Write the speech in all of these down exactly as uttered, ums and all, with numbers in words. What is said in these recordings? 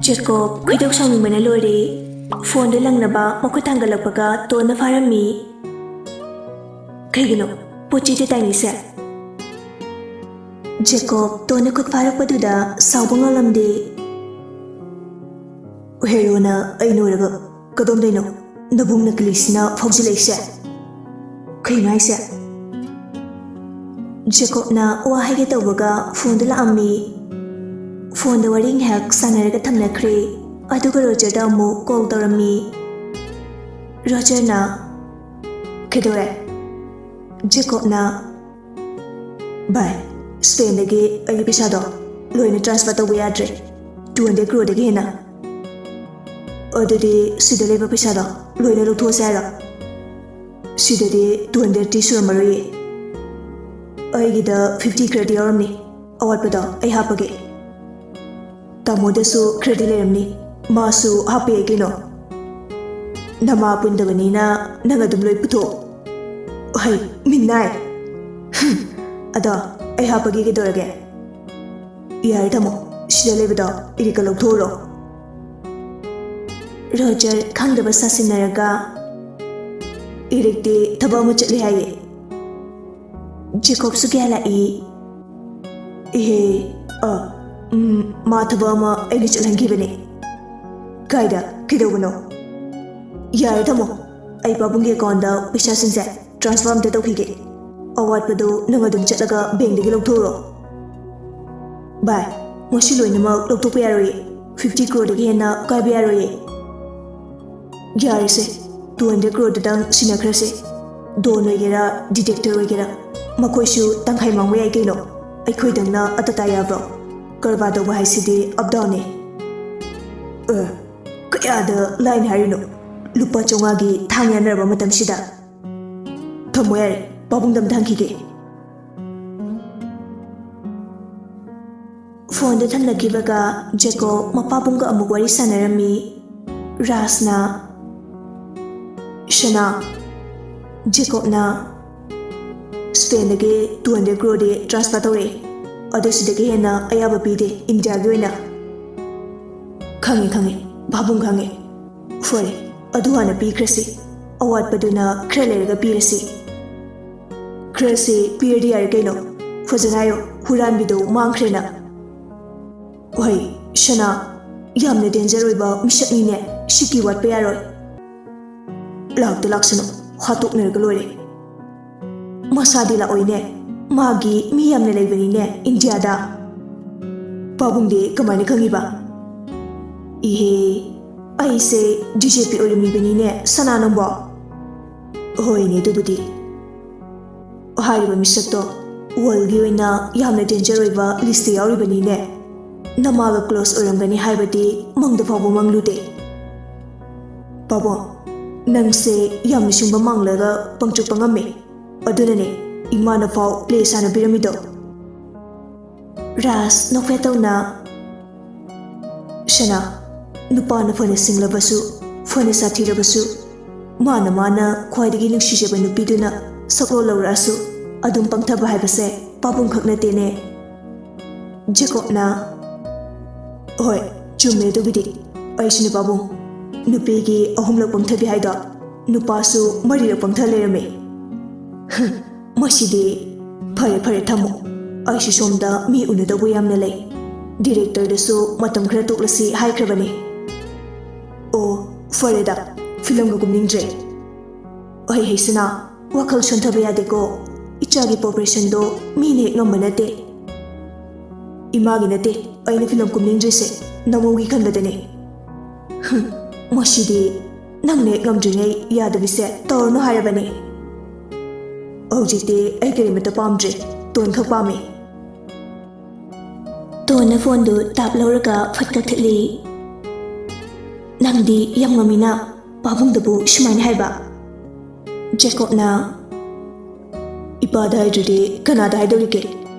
ꯖꯦꯀꯣꯕ ꯈꯣꯏꯗꯧ ꯁꯥꯎꯅꯤꯡꯕꯅ ꯂꯣꯏꯔꯦ꯫ ꯐꯣꯟꯗꯨ ꯂꯪꯅꯕ ꯃꯈꯨꯠ ꯊꯥꯡꯒꯠꯂꯛꯄꯒ ꯇꯣꯟꯅ ꯐꯥꯔꯝꯃꯤ꯫ "ꯀꯩꯒꯤꯅꯣ ꯄꯣꯠ ꯆꯩꯗ ꯇꯥꯏꯅꯩꯁꯦ?" ꯖꯦꯀꯣꯕ ꯇꯣꯟꯅ ꯈꯨꯠ ꯐꯥꯔꯛꯄꯗꯨꯗ ꯁꯥꯎꯕ ꯉꯝꯂꯝꯗꯦ꯫ "ꯍꯦꯔꯣꯅ ꯑꯩ ꯅꯣꯏꯔꯒ ꯀꯗꯣꯝꯗꯩꯅꯣ ꯅꯕꯨꯡ ꯅꯀꯂꯤꯁꯤꯅ ꯐꯥꯎꯖꯤꯜꯂꯛꯏꯁꯦ? ꯀꯩꯅꯣ ꯍꯥꯏꯁꯦ?" ꯖꯦꯀꯣꯕꯅ ꯋꯥ ꯍꯥꯏꯒꯦ ꯇꯧꯕꯒ ꯐꯣꯟꯗꯨ ꯂꯥꯛꯑꯝꯃꯤ꯫ ꯐꯣꯟꯗ ꯋꯥꯔꯤ ꯉꯥꯏꯍꯥꯛ ꯁꯥꯟꯅꯔꯒ ꯊꯝꯅꯈ꯭ꯔꯦ꯫ ꯑꯗꯨꯒ ꯔꯣꯖꯔꯗ ꯑꯃꯨꯛ ꯀꯣꯜ ꯇꯧꯔꯝꯃꯤ꯫ ꯔꯣꯖꯔꯅ, "ꯀꯩꯗꯧꯔꯦ?" ꯖꯦꯀꯣꯕꯅ, "ꯚꯥꯏ, ꯁ꯭ꯄꯦꯟꯗꯒꯤ ꯑꯩꯒꯤ ꯄꯩꯁꯥꯗꯣ ꯂꯣꯏꯅ ꯇ꯭ꯔꯥꯟꯁꯐꯔ ꯇꯧꯕ ꯌꯥꯗ꯭ꯔꯦ, ꯇꯨ ꯍꯟꯗ꯭ꯔꯦꯗ ꯀ꯭ꯔꯣꯔꯗꯒꯤ ꯍꯦꯟꯅ꯫ ꯑꯗꯨꯗꯤ ꯁꯤꯗ ꯂꯩꯕ ꯄꯩꯁꯥꯗꯣ ꯂꯣꯏꯅ ꯂꯧꯊꯣꯛꯑꯁꯦ ꯍꯥꯏꯔꯣ?" "ꯁꯤꯗꯗꯤ ꯇꯨ ꯍꯟꯗ꯭ꯔꯦꯗꯇꯤ ꯁꯨꯔꯝꯃꯔꯣꯏꯌꯦ꯫ ꯑꯩꯒꯤꯗ ꯐꯤꯐꯇꯤ ꯈꯔꯗꯤ ꯌꯥꯎꯔꯝꯅꯤ, ꯑꯋꯥꯠꯄꯗꯣ ꯑꯩ ꯍꯥꯞꯄꯒꯦ꯫ ꯇꯥꯃꯣꯗꯁꯨ ꯈꯔꯗꯤ ꯂꯩꯔꯝꯅꯤ, ꯃꯥꯁꯨ ꯍꯥꯞꯄ ꯌꯥꯏ ꯀꯩꯅꯣ꯫ ꯅꯃꯥ ꯄꯨꯟꯗꯕꯅꯤꯅ ꯅꯪ ꯑꯗꯨꯝ ꯂꯣꯏ ꯄꯨꯊꯣꯛꯑꯣ꯫ ꯍꯩ, ꯃꯤꯅꯥꯏ! ꯍꯨꯝ, ꯑꯗꯣ ꯑꯩ ꯍꯥꯞꯄꯒꯦ, ꯀꯩꯗꯧꯔꯒꯦ? ꯌꯥꯔꯦ ꯇꯥꯃꯣ, ꯁꯤꯗ ꯂꯩꯕꯗꯣ ꯏꯔꯤꯛꯀ ꯂꯧꯊꯣꯛꯎꯔꯣ꯫" ꯔꯣꯖꯔ ꯈꯪꯗꯕ ꯁꯥꯁꯤꯟꯅꯔꯒ, "ꯏꯔꯤꯛꯇꯤ ꯊꯕꯛ ꯑꯃ ꯆꯠꯂꯤ ꯍꯥꯏꯌꯦ꯫" ꯖꯦꯀꯣꯕꯁꯨ ꯒ꯭ꯌꯥꯟ ꯂꯥꯛꯏ꯫ "ꯏꯍꯦ, ꯑ, ꯎꯝ, ꯃꯥ ꯊꯕꯛ ꯑꯃ ꯑꯩꯅ ꯆꯠꯍꯟꯈꯤꯕꯅꯦ꯫" "ꯀꯥꯏꯗ? ꯀꯩꯗꯧꯕꯅꯣ?" "ꯌꯥꯔꯦ ꯊꯝꯃꯣ, ꯑꯩ ꯄꯥꯕꯨꯡꯒꯤ ꯑꯦꯀꯥꯎꯟꯗ ꯄꯩꯁꯥꯁꯤꯡꯁꯦ ꯇ꯭ꯔꯥꯟꯁꯐꯔ ꯑꯝꯇ ꯇꯧꯈꯤꯒꯦ꯫ ꯑꯋꯥꯠꯄꯗꯨ ꯅꯪ ꯑꯗꯨꯝ ꯆꯠꯂꯒ ꯕꯦꯡꯗꯒꯤ ꯂꯧꯊꯣꯛꯎꯔꯣ꯫" "ꯚꯥꯏ, ꯃꯁꯤ ꯂꯣꯏꯅꯃꯛ ꯂꯧꯊꯣꯛꯄ ꯌꯥꯔꯣꯏꯌꯦ, ꯐꯤꯐꯇꯤ ꯀ꯭ꯔꯣꯔꯗꯒꯤ ꯍꯦꯟꯅ ꯀꯥꯏꯕ ꯌꯥꯔꯣꯏꯌꯦ꯫" "ꯌꯥꯔꯦꯁꯦ, ꯇꯨ ꯍꯟꯗ꯭ꯔꯦꯗ ꯀ꯭ꯔꯣꯔꯗꯨꯗꯪ ꯁꯤꯟꯅꯈ꯭ꯔꯁꯦ꯫ ꯗꯣꯟ ꯑꯣꯏꯒꯦꯔꯥ, ꯗꯤꯇꯦꯛꯇꯔ ꯑꯣꯏꯒꯦꯔꯥ, ꯃꯈꯣꯏꯁꯨ ꯇꯪꯈꯥꯏ ꯃꯥꯡꯕ ꯌꯥꯏ ꯀꯩꯅꯣ꯫ ꯑꯩꯈꯣꯏꯗꯪꯅ ꯑꯇꯇꯥ ꯌꯥꯕ꯭ꯔꯣ? ꯀꯔꯕꯥꯔ ꯇꯧꯕ ꯍꯥꯏꯁꯤꯗꯤ ꯑꯞ ꯗꯥꯎꯟꯅꯦ꯫" "ꯑ, ꯀꯌꯥꯗ ꯂꯥꯏꯅ ꯍꯥꯏꯔꯤꯅꯣ? ꯂꯨꯄꯥ ꯆꯥꯝꯃꯉꯥꯒꯤ ꯊꯥꯡ ꯌꯥꯟꯅꯔꯕ ꯃꯇꯝꯁꯤꯗ?" "ꯊꯝꯃꯣ ꯌꯥꯔꯦ, ꯄꯥꯕꯨꯡꯗ ꯑꯝꯇ ꯍꯪꯈꯤꯒꯦ꯫" ꯐꯣꯟꯗꯨ ꯊꯝꯅꯈꯤꯕꯒ ꯖꯦꯀꯣꯕ ꯃꯄꯥꯕꯨꯡꯒ ꯑꯃꯨꯛ ꯋꯥꯔꯤ ꯁꯥꯟꯅꯔꯝꯃꯤ꯫ ꯔꯥꯖꯅ, "ꯁꯅꯥ, ꯖꯦꯀꯣꯕꯅ ꯁ꯭ꯄꯦꯟꯗꯒꯤ ꯇꯨ ꯍꯟꯗ꯭ꯔꯦꯗ ꯀ꯭ꯔꯣꯔꯗꯤ ꯇ꯭ꯔꯥꯟꯁꯐꯔ ꯇꯧꯔꯛꯑꯦ꯫ ꯑꯗꯣ ꯁꯤꯗꯒꯤ ꯍꯦꯟꯅ ꯑꯌꯥꯕ ꯄꯤꯗꯦ ꯏꯟꯗꯤꯌꯥꯒꯤ ꯑꯣꯏꯅ꯫" ꯈꯪꯉꯦ, ꯈꯪꯉꯦ꯫ ꯄꯥꯕꯨꯡ ꯈꯪꯉꯦ꯫ ꯐꯔꯦ, ꯑꯗꯨ ꯍꯥꯟꯅ ꯄꯤꯈ꯭ꯔꯁꯤ꯫ ꯑꯋꯥꯠꯄꯗꯨꯅ ꯈꯔ ꯂꯩꯔꯒ ꯄꯤꯔꯁꯤ꯫ ꯈꯔꯁꯤ ꯄꯤꯔꯗꯤ ꯌꯥꯔꯦ ꯀꯩꯅꯣ꯫ ꯐꯖꯅ ꯍꯥꯏꯌꯣ, ꯍꯨꯔꯥꯟꯕꯤꯗꯣ ꯃꯥꯡꯈ꯭ꯔꯦꯅ꯫ ꯍꯣꯏ, ꯁꯅꯥ, ꯌꯥꯝꯅ danger ꯑꯣꯏꯕ ꯃꯤꯁꯛꯅꯤꯅꯦ꯫ ꯁꯤꯀꯤ ꯋꯥꯠꯄ ꯌꯥꯔꯣꯏ꯫ ꯂꯥꯛꯇ ꯂꯥꯛꯁꯅꯨ, ꯍꯥꯠꯇꯣꯛꯅꯔꯒ ꯂꯣꯏꯔꯦ꯫ ꯃꯁꯥꯗꯤ ꯂꯥꯛꯑꯣꯏꯅꯦ, ꯃꯥꯒꯤ ꯃꯤ ꯌꯥꯝꯅ ꯂꯩꯕꯅꯤꯅꯦ ꯏꯟꯗꯤꯌꯥꯗ꯫ ꯄꯥꯕꯨꯡꯗꯤ ꯀꯃꯥꯏꯅ ꯈꯪꯉꯤꯕ? ꯏꯍꯦ, ꯑꯩꯁꯦ D J P ꯑꯣꯏꯔꯝꯃꯤꯕꯅꯤꯅꯦ ꯁꯅꯥ ꯅꯪꯕꯣ꯫ ꯍꯣꯏꯅꯦ, ꯑꯗꯨꯕꯨꯗꯤ꯫ ꯍꯥꯏꯔꯤꯕ ꯃꯤꯁꯛꯇꯣ worldꯒꯤ ꯑꯣꯏꯅ ꯌꯥꯝꯅ danger ꯑꯣꯏꯕ listꯇ ꯌꯥꯎꯔꯤꯕꯅꯤꯅꯦ꯫ ꯅꯃꯥꯒ close ꯑꯣꯏꯔꯝꯒꯅꯤ ꯍꯥꯏꯕꯗꯤ ꯃꯪꯗ ꯐꯥꯎꯕ ꯃꯪꯂꯨꯗꯦ꯫ ꯄꯥꯕꯨꯡ, ꯅꯪꯁꯦ ꯌꯥꯝꯅ ꯁꯤꯡꯕ ꯃꯥꯡꯂꯒ ꯄꯪꯆꯨꯞꯄ ꯉꯝꯃꯦ꯫ ꯑꯗꯨꯅꯅꯦ ꯏꯃꯥꯅ ꯐꯥꯎ play ꯁꯥꯟꯅꯕꯤꯔꯝꯃꯤꯗꯣ꯫ ꯔꯥꯖ ꯅꯣꯛꯐꯦꯠ ꯇꯧꯅ, ꯁꯅꯥ, ꯅꯨꯄꯥꯅ ꯐꯅ ꯁꯤꯡꯂꯕꯁꯨ, ꯐꯅ ꯁꯥꯊꯤꯔꯕꯁꯨ, ꯃꯥꯅ ꯃꯥꯅ ꯈ꯭ꯋꯥꯏꯗꯒꯤ ꯅꯨꯡꯁꯤꯖꯕ ꯅꯨꯄꯤꯗꯨꯅ ꯁꯛꯂꯣꯟ ꯂꯧꯔꯛꯑꯁꯨ ꯑꯗꯨꯝ ꯄꯪꯊꯕ ꯍꯥꯏꯕꯁꯦ ꯄꯥꯕꯨꯡ ꯈꯛ ꯅꯠꯇꯦꯅꯦ꯫ ꯖꯦꯀꯣꯕꯅ, ꯍꯣꯏ, ꯆꯨꯝꯃꯦ ꯑꯗꯨꯒꯤꯗꯤ꯫ ꯑꯩꯁꯨꯅꯦ ꯄꯥꯕꯨꯡ, ꯅꯨꯄꯤꯒꯤ ꯑꯍꯨꯝꯂꯛ ꯄꯪꯊꯕꯤ ꯍꯥꯏꯗꯣ ꯅꯨꯄꯥꯁꯨ ꯃꯔꯤꯔꯛ ꯄꯪꯊ ꯂꯩꯔꯝꯃꯦ꯫ ꯃꯁꯤꯗꯤ꯫ ꯐꯔꯦ, ꯐꯔꯦ, ꯊꯝꯃꯣ꯫ ꯑꯩꯁꯨ ꯁꯣꯝꯗ ꯃꯤ ꯎꯅꯗꯧꯕ ꯌꯥꯝꯅ ꯂꯩ꯫ Directorꯗꯁꯨ ꯃꯇꯝ ꯈꯔ ꯇꯣꯛꯂꯁꯤ ꯍꯥꯏꯈ꯭ꯔꯕꯅꯤ꯫ ꯑꯣ, ꯐꯔꯦꯗ, ꯐꯤꯂꯝꯒ ꯀꯨꯝꯅꯤꯡꯗ꯭ꯔꯦ꯫ ꯑꯩ ꯍꯩꯁꯅꯥ, ꯋꯥꯈꯜ ꯁꯣꯟꯊꯕ ꯌꯥꯗꯦꯀꯣ꯫ ꯏꯆꯥꯒꯤ progressionꯗꯣ ꯃꯤꯅ ꯍꯦꯛ ꯉꯝꯕ ꯅꯠꯇꯦ꯫ ꯏꯃꯥꯒꯤ ꯅꯠꯇꯦ ꯑꯩꯅ ꯐꯤꯂꯝ ꯀꯨꯝꯅꯤꯡꯗ꯭ꯔꯤꯁꯦ, ꯅꯃꯧꯒꯤ ꯈꯟꯕꯗꯅꯦ꯫ ꯍꯨꯝ, ꯃꯁꯤꯗꯤ ꯅꯪꯅ ꯍꯦꯛ ꯉꯝꯗ꯭ꯔꯤꯉꯩ ꯌꯥꯗꯕꯤꯁꯦ ꯇꯧꯔꯅꯨ ꯍꯥꯏꯔꯕꯅꯦ꯫ ꯍꯧꯖꯤꯛꯇꯤ ꯑꯩ ꯀꯔꯤꯃꯠꯇ ꯄꯥꯝꯗ꯭ꯔꯦ, ꯇꯣꯟꯈꯛ ꯄꯥꯝꯃꯤ꯫ ꯇꯣꯟꯅ phoneꯗꯨ ꯇꯥꯞ ꯂꯧꯔꯒ ꯐꯠ ꯀꯛꯊꯠꯂꯤ꯫ "ꯅꯪꯗꯤ ꯌꯥꯝ ꯉꯝꯃꯤꯅ, ꯄꯥꯕꯨꯡꯗꯕꯨ ꯁꯨꯃꯥꯏꯅ ꯍꯥꯏꯕ?" ꯖꯦꯀꯣꯕꯅ, "ꯏꯄꯥꯗ ꯍꯥꯏꯗ꯭ꯔꯗꯤ ꯀꯅꯥꯗ ꯍꯥꯏꯗꯧꯔꯤꯒꯦ?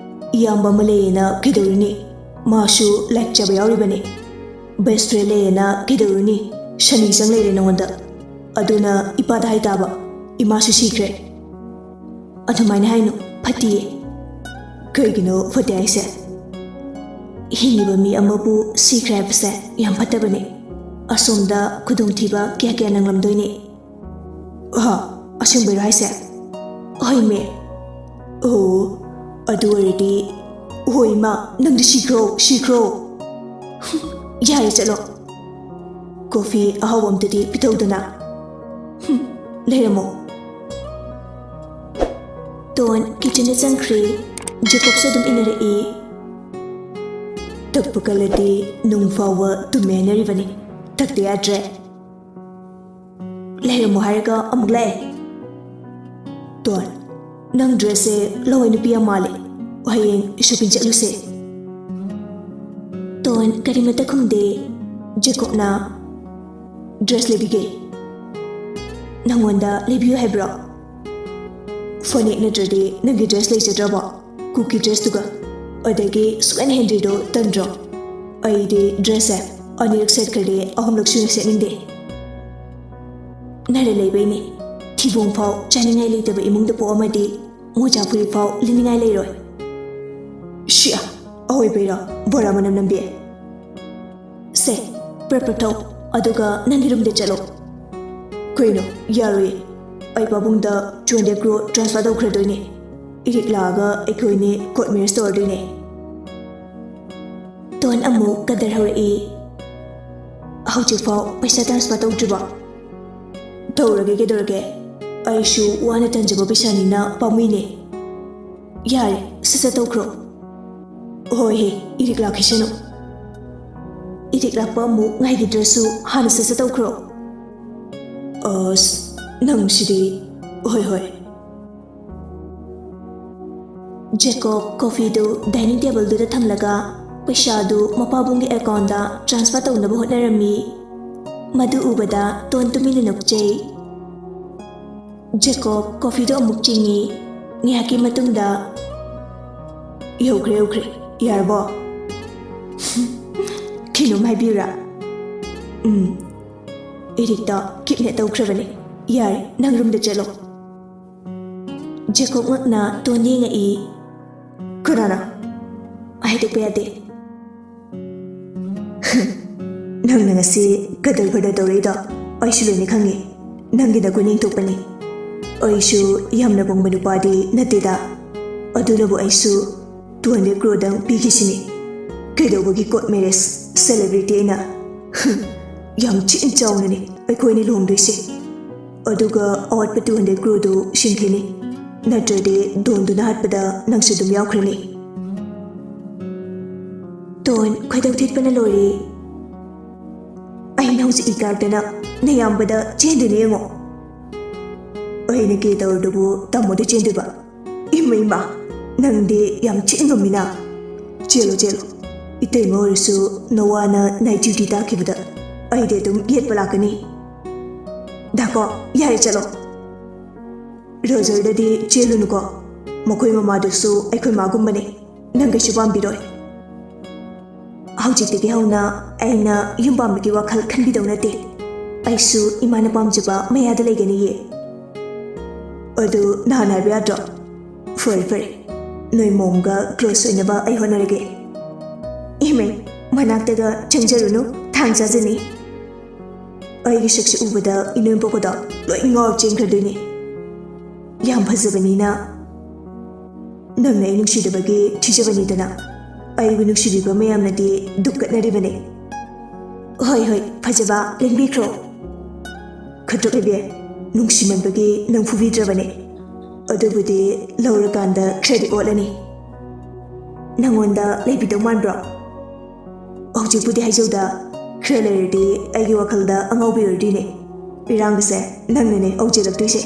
ꯏꯌꯥꯝꯕ ꯑꯃ ꯂꯩꯌꯦꯅ ꯀꯩꯗꯧꯔꯨꯅꯤ? ꯃꯥꯁꯨ ꯂꯥꯏꯔꯤꯛ ꯆꯥꯕ ꯌꯥꯎꯔꯤꯕꯅꯤ꯫ Best friend ꯂꯩꯌꯦꯅ ꯀꯩꯗꯧꯔꯨꯅꯤ? ꯁꯅꯤ ꯆꯪ ꯂꯩꯔꯦ ꯅꯉꯣꯟꯗ꯫ ꯑꯗꯨꯅ ꯏꯄꯥꯗ ꯍꯥꯏꯇꯥꯕ꯫ ꯏꯃꯥꯁꯨ ꯁꯤꯈ꯭ꯔꯦ꯫" "ꯑꯗꯨꯃꯥꯏꯅ ꯍꯥꯏꯅꯨ, ꯐꯠꯇꯤꯌꯦ꯫" "ꯀꯩꯒꯤꯅꯣ ꯐꯠꯇꯦ ꯍꯥꯏꯁꯦ?" ꯍꯤꯡꯉꯤꯕ ꯃꯤ ꯑꯃꯕꯨ ꯁꯤꯈ꯭ꯔꯦ ꯍꯥꯏꯕꯁꯦ ꯌꯥꯝ ꯐꯠꯇꯕꯅꯤ꯫ ꯑꯁꯣꯝꯗ ꯈꯨꯗꯣꯡꯊꯤꯕ ꯀꯌꯥ ꯀꯌꯥ ꯅꯪꯂꯝꯗꯣꯏꯅꯤ꯫ ꯍꯥ? ꯑꯁꯦꯡꯕꯩꯔꯣ ꯍꯥꯏꯁꯦ? ꯍꯣꯏ ꯃꯦ꯫ ꯑꯣ, ꯑꯗꯨ ꯑꯣꯏꯔꯗꯤ, ꯍꯣꯏ ꯏꯃꯥ, ꯅꯪꯗꯤ ꯁꯤꯈ꯭ꯔꯣ, ꯁꯤꯈ꯭ꯔꯣ꯫ ꯌꯥꯔꯦ, ꯆꯠꯂꯣ꯫ ꯀꯣꯐꯤ ꯑꯍꯥꯎꯕ ꯑꯝꯇꯗꯤ ꯄꯤꯊꯧꯗꯅ꯫ ꯍꯨꯝ, ꯂꯩꯔꯝꯃꯣ꯫ ꯇꯣꯟ ꯀꯤꯆꯟꯗ ꯆꯪꯈ꯭ꯔꯦ꯫ ꯖꯦꯀꯣꯕꯁꯨ ꯑꯗꯨꯝ ꯏꯟꯅꯔꯛꯏ꯫ ꯊꯛꯄ ꯀꯜꯂꯗꯤ ꯅꯨꯡ ꯐꯥꯎꯕ ꯇꯨꯝꯃꯦ ꯍꯥꯏꯅꯔꯤꯕꯅꯤ꯫ ꯊꯛꯇ ꯌꯥꯗ꯭ꯔꯦ꯫ ꯂꯩꯔꯝꯃꯣ ꯍꯥꯏꯔꯒ ꯑꯃꯨꯛ ꯂꯥꯛꯑꯦ꯫ ꯇꯣꯟ, ꯅꯪ ꯗ꯭ꯔꯦꯁꯁꯦ ꯂꯋꯥꯏ ꯅꯨꯄꯤ ꯌꯥꯝ ꯃꯥꯜꯂꯦ꯫ ꯍꯌꯦꯡ ꯁꯣꯄꯤꯡ ꯆꯠꯂꯨꯁꯦ꯫ ꯇꯣꯟ ꯀꯔꯤꯃꯠꯇ ꯈꯨꯝꯗꯦ꯫ ꯖꯦꯀꯣꯕꯅ, ꯗ꯭ꯔꯦꯁ ꯂꯩꯕꯤꯒꯦ꯫ ꯅꯪꯉꯣꯟꯗ ꯂꯩꯕꯤꯌꯨ ꯍꯥꯏꯕ꯭ꯔꯣ? ꯐꯅꯦꯛ ꯅꯠꯇ꯭ꯔꯗꯤ ꯅꯪꯒꯤ ꯗ꯭ꯔꯦꯁ ꯂꯩꯖꯗ꯭ꯔꯕꯣ? ꯀꯨꯀꯤ ꯗ꯭ꯔꯦꯁꯇꯨꯒ꯫ ꯑꯗꯒꯤ ꯁꯨꯛꯍꯦꯟ ꯍꯦꯟꯗ꯭ꯔꯤꯗꯣ ꯇꯟꯗ꯭ꯔꯣ? ꯑꯩꯗꯤ ꯗ꯭ꯔꯦꯁꯁꯦ ꯑꯅꯤꯔꯛ ꯁꯦꯠꯈ꯭ꯔꯗꯤ ꯑꯍꯨꯝꯂꯛ ꯁꯨꯅ ꯁꯦꯠꯅꯤꯡꯗꯦ꯫ ꯅꯔ ꯂꯩꯕꯩꯅꯦ꯫ ꯊꯤꯕꯣꯡ ꯐꯥꯎ ꯆꯥꯅꯤꯡꯉꯥꯏ ꯂꯩꯇꯕ ꯏꯃꯨꯡꯗ ꯄꯣꯛꯑꯝꯃꯗꯤ ꯃꯣꯖꯥ ꯐꯨꯔꯤꯠ ꯐꯥꯎ ꯂꯤꯅꯤꯡꯉꯥꯏ ꯂꯩꯔꯣꯏ꯫ ꯁꯤꯌꯥ, ꯑꯑꯣꯏꯕꯩꯔꯣ? ꯕꯣꯔꯥ ꯃꯅꯝ ꯅꯝꯕꯤ꯫ ꯁꯦ, ꯄ꯭ꯔꯞ ꯄ꯭ꯔꯞ ꯊꯧ, ꯑꯗꯨꯒ ꯅꯪꯒꯤ ꯔꯨꯝꯗ ꯆꯠꯂꯣ꯫ ꯀꯩꯅꯣ, ꯌꯥꯔꯣꯏꯌꯦ꯫ ꯑꯩ ꯄꯥꯕꯨꯡꯗ two hundred crore transfer ꯇꯧꯈ꯭ꯔꯗꯣꯏꯅꯦ꯫ ꯏꯔꯤꯛ ꯂꯥꯛꯑꯒ ꯑꯩꯈꯣꯏꯅꯤ court marriage ꯇꯧꯔꯗꯣꯏꯅꯦ꯫ ꯇꯣꯟ ꯑꯃꯨꯛ ꯀꯗꯔ ꯍꯧꯔꯛꯏ꯫ ꯍꯧꯖꯤꯛꯐꯥꯎ ꯄꯩꯁꯥ transfer ꯇꯧꯗ꯭ꯔꯤꯕꯣ? ꯇꯧꯔꯒꯦ, ꯀꯩꯗꯧꯔꯒꯦ? ꯑꯩꯁꯨ ꯋꯥꯅ ꯇꯥꯟꯖꯕ ꯄꯩꯁꯥꯅꯤꯅ ꯄꯥꯝꯃꯨꯏꯅꯦ꯫ ꯌꯥꯔꯦ, ꯁꯠ ꯁꯠ ꯇꯧꯈ꯭ꯔꯣ꯫ ꯍꯣꯏ ꯍꯦ, ꯏꯔꯤꯛ ꯂꯥꯛꯈꯤꯁꯅꯨ꯫ ꯏꯔꯤꯛ ꯂꯥꯛꯄ ꯑꯃꯨꯛ ꯉꯥꯏꯈꯤꯗ꯭ꯔꯁꯨ ꯍꯥꯟꯅ ꯁꯠ ꯁꯠ ꯇꯧꯈ꯭ꯔꯣ꯫ ꯑꯁ, ꯅꯪꯁꯤꯗꯤ꯫ ꯍꯣꯏ, ꯍꯣꯏ꯫ ꯖꯦꯀꯣꯕ ꯀꯣꯐꯤꯗꯨ dining tableꯗꯨꯗ ꯊꯝꯂꯒ ꯄꯩꯁꯥꯗꯨ ꯃꯄꯥꯕꯨꯡꯒꯤ accountꯇ transfer ꯇꯧꯅꯕ ꯍꯣꯠꯅꯔꯝꯃꯤ꯫ ꯃꯗꯨ ꯎꯕꯗ ꯇꯣꯟ ꯇꯨꯃꯤꯟꯅ ꯅꯣꯛꯆꯩ꯫ ꯖꯦꯀꯣꯕ ꯀꯣꯐꯤꯗꯨ ꯑꯃꯨꯛ ꯆꯤꯡꯏ꯫ ꯉꯥꯏꯍꯥꯛꯀꯤ ꯃꯇꯨꯡꯗ, "ꯌꯧꯈ꯭ꯔꯦ, ꯌꯧꯈ꯭ꯔꯦ꯫ ꯌꯥꯔꯕꯣ?" "ꯀꯩꯅꯣꯝ ꯍꯥꯏꯕꯤꯌꯨꯔꯥ?" "ꯎꯝ, ꯏꯔꯤꯛꯇ kidnap ꯇꯧꯈ꯭ꯔꯕꯅꯦ꯫ ꯌꯥꯔꯦ, ꯅꯪ ꯔꯨꯝꯗ ꯆꯠꯂꯣ꯫" ꯖꯦꯀꯣꯕ ꯉꯛꯅ ꯇꯣꯟ ꯌꯦꯡꯉꯛꯏ꯫ "ꯀꯅꯥꯅ?" "ꯍꯥꯏꯗꯣꯛꯄ ꯌꯥꯗꯦ꯫" ꯅꯪꯅ ꯉꯁꯤ ꯀꯗꯔ ꯐꯗꯔ ꯇꯧꯔꯛꯏꯗꯣ ꯑꯩꯁꯨ ꯂꯣꯏꯅ ꯈꯪꯉꯤ꯫ ꯅꯪꯒꯤ ꯅꯒꯨꯟ ꯌꯦꯡꯊꯣꯛꯄꯅꯤ꯫ ꯑꯩꯁꯨ ꯌꯥꯝꯅ ꯄꯪꯕ ꯅꯨꯄꯥꯗꯤ ꯅꯠꯇꯦꯗ꯫ ꯑꯗꯨꯅꯕꯨ ꯑꯩꯁꯨ two hundred crore ꯗꯪ ꯄꯤꯈꯤꯁꯤꯅꯤ꯫ ꯀꯩꯗꯧꯕꯒꯤ court marriage? Celebrity ꯑꯩꯅ ꯌꯥꯝ ꯊꯤꯅ ꯆꯥꯎꯅꯅꯤ ꯑꯩꯈꯣꯏꯅꯤ ꯂꯨꯍꯣꯡꯗꯣꯏꯁꯦ꯫ ꯑꯗꯨꯒ ꯑꯋꯥꯠꯄ two hundred crore ꯗꯨ ꯁꯤꯡꯈꯤꯅꯤ꯫ ꯅꯠꯇ꯭ꯔꯗꯤ ꯗꯣꯟꯗꯨꯅ ꯍꯥꯠꯄꯗ ꯅꯪꯁꯨ ꯑꯗꯨꯝ ꯌꯥꯎꯈ꯭ꯔꯅꯤ꯫ ꯗꯣꯟ, ꯈꯣꯏꯗꯧ ꯊꯤꯠꯄꯅ ꯂꯣꯏꯔꯦ꯫ ꯑꯩꯅ ꯍꯧꯖꯤꯛ ꯏꯀꯥꯏꯗꯅ ꯅꯌꯥꯝꯕꯗ ꯆꯦꯟꯗꯣꯏꯅꯦ ꯌꯦꯡꯉꯣ꯫ ꯑꯩꯅ ꯀꯦ ꯇꯧꯔꯗꯨꯕꯨ ꯇꯥꯃꯣꯗ ꯆꯦꯟꯗꯣꯏꯕ? ꯏꯃꯥ, ꯏꯃꯥ, ꯅꯪꯗꯤ ꯌꯥꯝ ꯊꯤ ꯉꯝꯃꯤꯅ꯫ ꯆꯦꯜꯂꯣ, ꯆꯦꯜꯂꯣ꯫ ꯏꯇꯩꯃ ꯑꯣꯏꯔꯁꯨ ꯅꯋꯥꯅ night duty ꯇꯥꯈꯤꯕꯗ ꯑꯩꯗꯤ ꯑꯗꯨꯝ ꯌꯦꯠꯄ ꯂꯥꯛꯀꯅꯤ꯫ ꯗꯥꯀꯣ, ꯌꯥꯔꯦ, ꯆꯠꯂꯣ꯫ ꯔꯣꯖꯔꯗꯗꯤ ꯆꯦꯜꯂꯨꯅꯨꯀꯣ꯫ ꯃꯈꯣꯏ ꯃꯃꯥꯗꯨꯁꯨ ꯑꯩꯈꯣꯏ ꯃꯥꯒꯨꯝꯕꯅꯤ꯫ ꯅꯪ ꯀꯩꯁꯨ ꯄꯥꯝꯕꯤꯔꯣꯏ꯫ ꯍꯧꯖꯤꯛꯇꯒꯤ ꯍꯧꯅ ꯑꯩꯅ ꯌꯨꯝ ꯄꯥꯟꯕꯒꯤ ꯋꯥꯈꯜ ꯈꯟꯕꯤꯗꯧ ꯅꯠꯇꯦ꯫ ꯑꯩꯁꯨ ꯏꯃꯥꯅ ꯄꯥꯝꯖꯕ ꯃꯌꯥꯗ ꯂꯩꯒꯅꯤꯌꯦ꯫ ꯑꯗꯨ ꯅꯍꯥꯟ ꯍꯥꯏꯕ ꯌꯥꯗ꯭ꯔꯣ? ꯐꯔꯦ, ꯐꯔꯦ꯫ ꯅꯣꯏ ꯃꯣꯝꯒ close ꯑꯣꯏꯅꯕ ꯑꯩ ꯍꯣꯠꯅꯔꯒꯦ꯫ ꯏꯃꯩ, ꯃꯅꯥꯛꯇꯒ ꯆꯪꯖꯔꯨꯅꯨ, ꯊꯥꯡ ꯆꯥꯖꯅꯤ꯫ ꯑꯩꯒꯤ ꯁꯛꯁꯦ ꯎꯕꯗ ꯏꯅꯦꯝꯄꯣꯛꯀꯗꯣ ꯂꯣꯏ ꯉꯥꯎ ꯆꯦꯟꯈ꯭ꯔꯗꯣꯏꯅꯦ꯫ ꯌꯥꯝ ꯐꯖꯕꯅꯤꯅ꯫ ꯅꯪꯅ ꯑꯩ ꯅꯨꯡꯁꯤꯗꯕꯒꯤ ꯊꯤꯖꯕꯅꯤꯗꯅ꯫ ꯑꯩꯕꯨ ꯅꯨꯡꯁꯤꯕꯤꯕ ꯃꯌꯥꯝꯅꯗꯤ ꯗꯨꯛ ꯀꯠꯅꯔꯤꯕꯅꯦ꯫ ꯍꯣꯏ, ꯍꯣꯏ, ꯐꯖꯕ, ꯂꯦꯡꯕꯤꯈ꯭ꯔꯣ꯫ ꯈꯗ꯭ꯔꯛ ꯂꯩꯕꯤ, ꯅꯨꯡꯁꯤꯃꯟꯕꯒꯤ ꯅꯪ ꯐꯨꯕꯤꯗ꯭ꯔꯕꯅꯦ꯫ ꯑꯗꯨꯕꯨꯗꯤ ꯂꯧꯔꯀꯥꯟꯗ ꯈꯔꯗꯤ ꯑꯣꯠꯂꯅꯤ꯫ ꯅꯪꯉꯣꯟꯗ ꯂꯩꯕꯤꯗꯧ ꯃꯥꯟꯕ꯭ꯔꯣ? ꯍꯧꯖꯤꯛꯄꯨꯗꯤ ꯍꯥꯏꯖꯧꯗ, ꯈꯔ ꯂꯩꯔꯗꯤ ꯑꯩꯒꯤ ꯋꯥꯈꯜꯗ ꯑꯉꯥꯎꯕꯤ ꯑꯣꯏꯔꯗꯣꯏꯅꯦ꯫ ꯏꯔꯥꯡꯒꯁꯦ ꯅꯪꯅꯅꯦ ꯍꯧꯖꯤꯜꯂꯛꯇꯣꯏꯁꯦ꯫